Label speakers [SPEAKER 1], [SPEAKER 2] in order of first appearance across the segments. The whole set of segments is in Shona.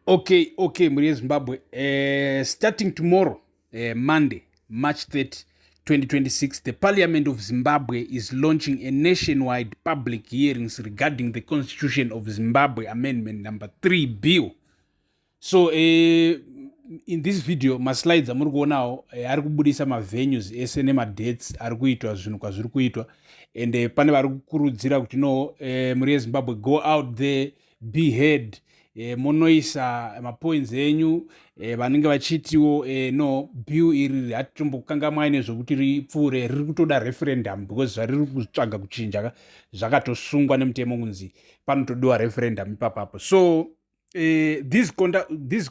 [SPEAKER 1] Okay, mhuri yeZimbabwe, starting tomorrow, Monday, March 30, 2026, the Parliament of Zimbabwe is launching a nationwide public hearings regarding the Constitution of Zimbabwe Amendment Number 3 Bill. So in this video, maslides amuri kuonawo ari kubudisa mavenues ese nemadates ari kuitwa zvinhu kwazviri kuitwa, and pane vari kukurudzira kuti no, mhuri yeZimbabwe, go out there, be heard, monoisa mapoints enyu. Vanenge vachitiwo no, bill iri hatitombokangamwai nezvekuti ripfuure, riri kutoda referendum, because zvariri kutsvaga kuchinja zvakatosungwa nemutemo kunzi panotodiwa referendum ipapapo. So these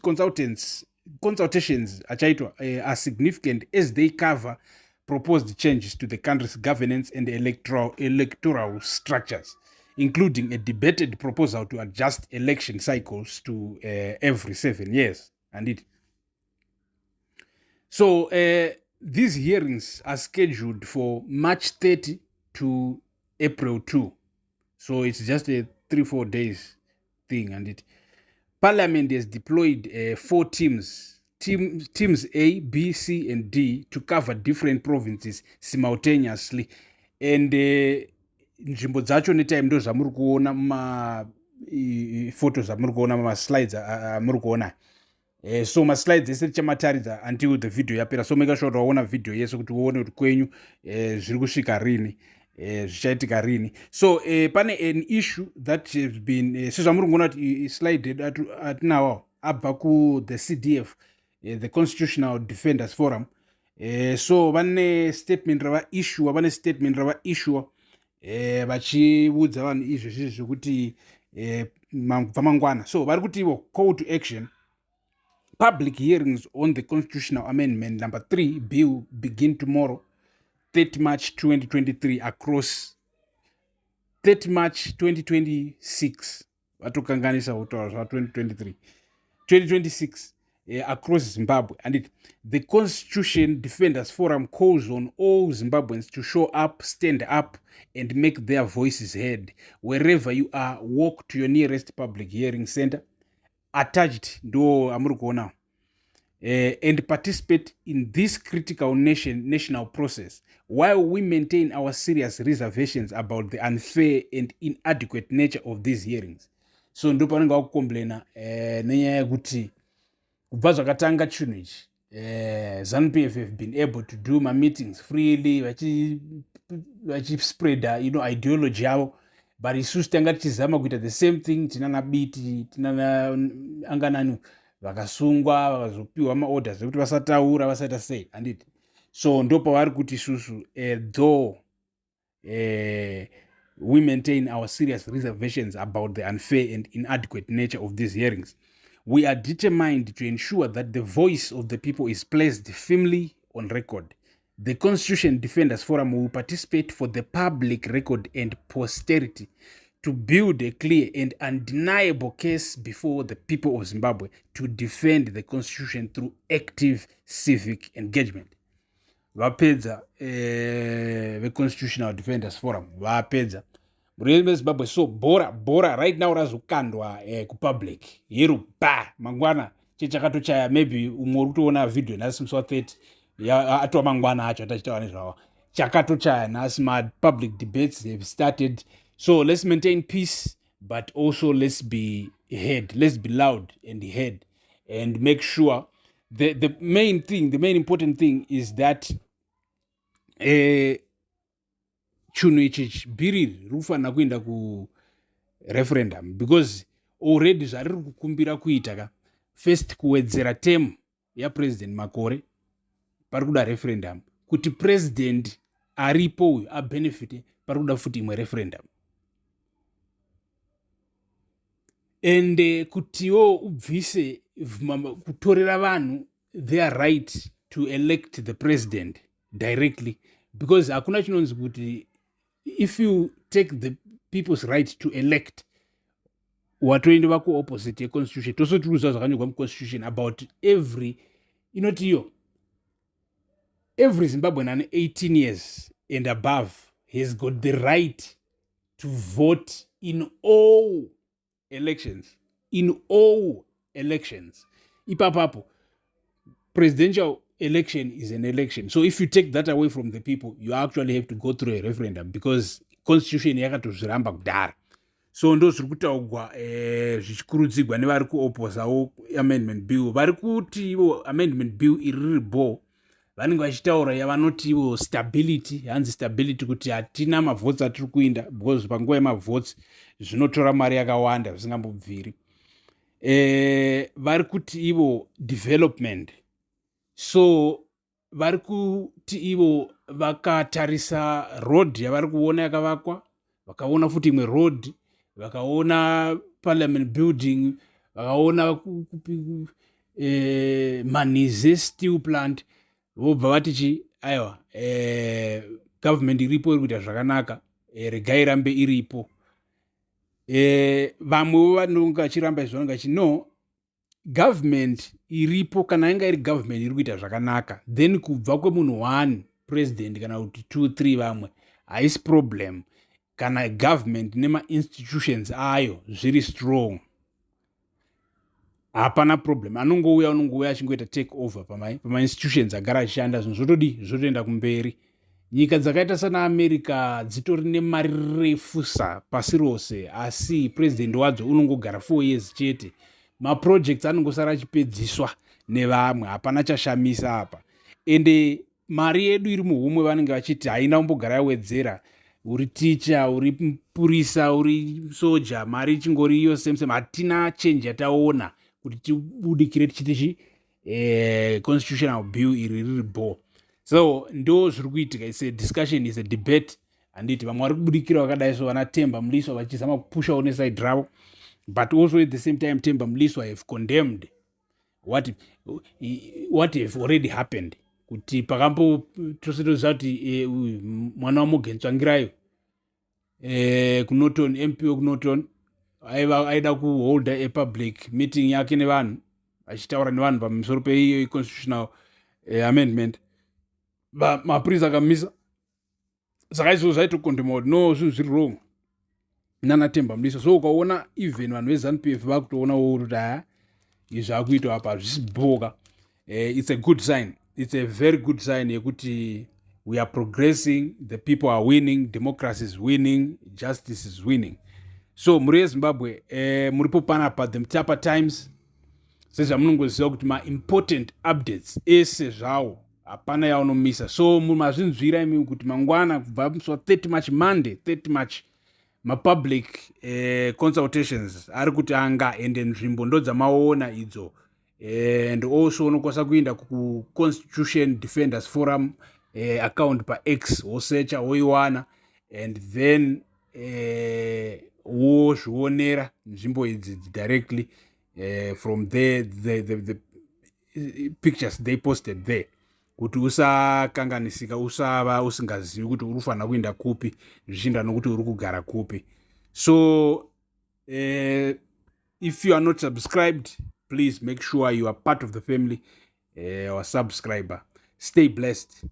[SPEAKER 1] consultants consultations achaitwa are significant as they cover proposed changes to the country's governance and electoral structures, including a debated proposal to adjust election cycles to every 7 years. And it so these hearings are scheduled for March 30 to April 2, so it's just a 3-4 days thing. And it Parliament has deployed four teams, teams A, B, C and D, to cover different provinces simultaneously. And nzvimbo dzacho netime ndo zvamuri kuona mumafoto, zvamuri kuona mumaslides amuri kuona. So maslides ese tichamataridza until the video yapera, so make sure waona video yese kuti uone kuti kwenyu zviri kusvika rini, zvichaitika rini. So pane an issue that has been, sezvamuri kuona kuti slide yedu atinawo abva ku-the CDF, the Constitutional Defenders Forum. So vane statement ravaissua, vane statement ravaissua vachiudza vanhu izvezvi zvekuti kubva mangwana. So vari kuti ivo, call to action: public hearings on the Constitutional Amendment Number 3 Bill begin tomorrow, 30 March 2023, across 30 March 2026. Vatokanganisa kutaura zva 2023, 2026, across Zimbabwe. And the Constitution Defenders Forum calls on all Zimbabweans to show up, stand up and make their voices heard. Wherever you are, walk to your nearest public hearing center, attached ndo amuri kuona, and participate in this critical national process. While we maintain our serious reservations about the unfair and inadequate nature of these hearings. So ndo panenge vakucomplaina nenyaya yekuti kubva zvakatanga chinhu ichi, ZANU PF have been able to do mameetings freely, vachispreada ideology yavo, but isusu tanga tichizama kuita the same thing, tinana Biti, tinana anganani vakasungwa, vakazopiwa maorders ekuti vasataura, vasaita sei, handiti? So ndo pavari kuti isusu, though we maintain our serious reservations about the unfair and inadequate nature of these hearings, we are determined to ensure that the voice of the people is placed firmly on record. The Constitution Defenders Forum will participate for the public record and posterity, to build a clear and undeniable case before the people of Zimbabwe to defend the constitution through active civic engagement. Vapedza veConstitutional Defenders Forum, vapedza, mhuri yeZimbabwe. So bhora, bhora right now razokandwa kupublic hero ba mangwana chechakatochaya. Maybe umwe uri kutoona video nhasi musi wa30, atova mangwana acho atachitaura nezvavo. Chakatochaya nhasi, mapublic debates have started. So let's maintain peace, but also let's be heard, let's be loud and heard, and make sure the main thing, the main important thing is that chinhu ichi, bill iri riri kufanira kuenda kureferendum, because already zvariri kukumbira kuita ka, first kuwedzera term yapresident makore, pari kuda referendum. Kuti president aripo uyu abenefite, pari kuda futi imwe referendum. And kutiwo ubvise kutorera vanhu their right to elect the president directly, because hakuna chinonzi kuti if you take the people's right to elect, watoendeva kuopposite yeconstitution. Tose tiri kuziva zvakanyorwa muconstitution about every, inoti iyo every Zimbabwean ane 18 years and above has got the right to vote in all elections, in all elections. Ipapapo presidential election is an election, so if you take that away from the people, you actually have to go through a referendum because constitution yakatozviramba kudhara. So ndo zviri kutaugwa zvichikurudzirwa nevari kuopposawo amendment bill. Vari kuti ivo amendment bill iri riri bho. Vanenge vachitaura yavanoti ivo stability, hanzi stability kuti hatina mavotes atiri kuinda, because panguva yemavotes zvinotora mari yakawanda zvisingambobviri. Vari kuti ivo development. So vari kuti ivo vakatarisa road yavari kuona yakavakwa, vakaona futi imwe road, vakaona Parliament building, vakaona Manhize Steel Plant, vobva vati chi aiwa, government iripo iri kuita zvakanaka, regai irambe iripo. Vamwewo vanonge vachiramba izvo, vanonge vachi no, government iripo, kana yanga iri government iri kuita zvakanaka, then kubva kwemunhu one president kana kuti two three vamwe haisi problem, kana government nemainstitutions ayo zviri strong, hapana problem. Anongouya, unongouya achingoita take over pamainstitutions agara achishanda, zvinhu zvotodi zvotoenda kumberi. Nyika dzakaita sana America dzitori nemari refusa pasi rose, asi purezidendi wadzo unongogara 4 years chete. Maprojects anongosara achipedziswa nevamwe, hapana chashamisa apa. Ende mari yedu iri muhomwe, vanenge vachiti haina kumbogara yawedzera. Uri ticha, uri mupurisa, uri soja, mari ichingori iyo same same. Hatina change yataona kuti tibudikire tichiti chi constitutional bill iri riri bho. So ndo zviri kuitika. It's a discussion, is a debate, handiti? Vamwe vari kubudikira vakadai so vana Temba Mliswa vachizama kupushawo neside ravo, but also at the same time Temba Mliswa have condemned what have already happened, kuti pakambo tose toziva kuti mwana waMorgan Tsvangirai kuNorton, MP wekuNorton, aiva aida kuholda a public meeting yake nevanhu, achitaura nevanhu pamusoro peiyo constitutional amendment. Mapurisa akamisa. Saka izvozvo zvaitokondema kuti no, zvinhu zviri wrong nana Temba Mliswa. So ukaona even vanhu veZANU PF vakutoonawo kuti haya, izvi zvakuitwa apa hazvisi bhoka. It's a good sign, it's a very good sign yekuti we are progressing, the people are winning, democracy is winning, justice is winning. So mhuri yeZimbabwe, muripo panapa The Mutapa Times. Sezvamunongoziva kuti maimportant updates ese zvawo hapana yaunomisa. So mazvinzwira imi kuti mangwana kubva musi wa30 March, Monday 30 March, mapublic consultations ari kutanga, ende nzvimbo ndo dzamaona idzo. And also unokwanisa kuenda kuConstitution Defenders Forum account paX, wosearcha woiwana, and then wozvionera nzvimbo idzi directly from there, the pictures they posted there, kuti usakanganisika, usava usingazivi kuti uri kufanira kuenda kupi zvichienda nokuti uri kugara kupi. So if you are not subscribed, please make sure you are part of the family or subscriber. Stay blessed.